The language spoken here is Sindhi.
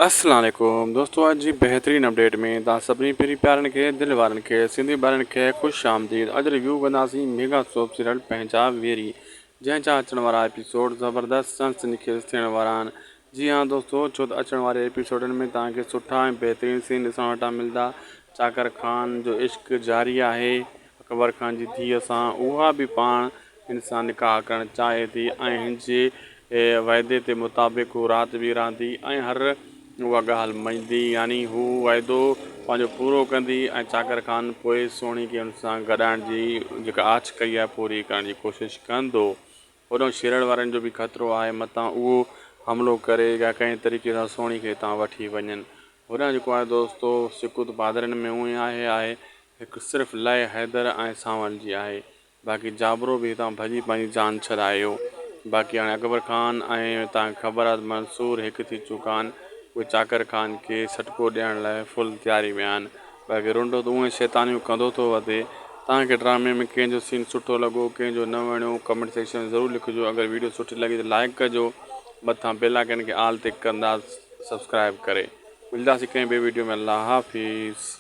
السلام عليڪم دوستو اڄ جي بهترين اپڊيٽ ۾ توهان سڀني پرين پيارن کي دل وارن کي سنڌي ٻارن کي خوش آمديد اڄ ريويو ڪنداسين ميگا سوپ سيريل پنهنجا ويري جنهن جا اچڻ وارا ايپيسوڊ زبردست سنسني خيز ٿيڻ وارا آهن جي ها دوستو ڇو ته اچڻ واري ايپيسوڊن ۾ توهان کي سٺا ۽ بهترين سين ڏسڻ وٽان ملدا چاڪر خان جو عشق جاري آهي اڪبر خان جي ڌيء سان اها به پاڻ هن سان نڪاح ڪرڻ چاهي ٿي ۽ هن جي وعدي تي مطابق هو رات به رهندي ۽ هر اها ڳالهه مڃندي يعني هو وعدو پنهنجو پورو ڪندي ۽ چاڪر خان پوء سهڻي کي هن سان گڏائڻ جي جيڪا آڇ ڪئي آهي پوري ڪرڻ جي ڪوشش ڪندو. هوڏانهن شيرڙ وارن جو به خطرو آهي متان اهو حملو ڪري يا ڪنهن طريقي سان سهڻي کي هتان وٺي وڃن. هوڏانهن جيڪو آهي دوستو سڪوت پادرين ۾ اونهي آهي آهي هڪ صرف لئه حيدر ۽ سانول جي آهي. باقي جابرو به هتان ڀڄي پنهنجي جان ڇڏايو. باقي هاڻي اڪبر خان ۽ توهان کي خبر آهي ته منصور هڪ ٿي چڪا آهن. اهي چاڪر خان کي سٽڪو ڏيڻ لاء فل تياري ۾ آهن. باقي رنڊو ته اونئن شيطانيون ڪندو ٿو وتي. توهان کي ڊرامي ۾ ڪنهن جو سين سٺو لڳو ڪنهن جو نه وڻيو ڪمينٽ سيڪشن ۾ ضرور لکجو اگر ويڊيو سٺي لڳي ته لائيڪ ڪجو مٿان بيل آئيڪن کي آل تي ڪندا سبسڪرائيب ڪري ملداسين ڪنهن ٻي ويڊيو ۾ الله حافظ.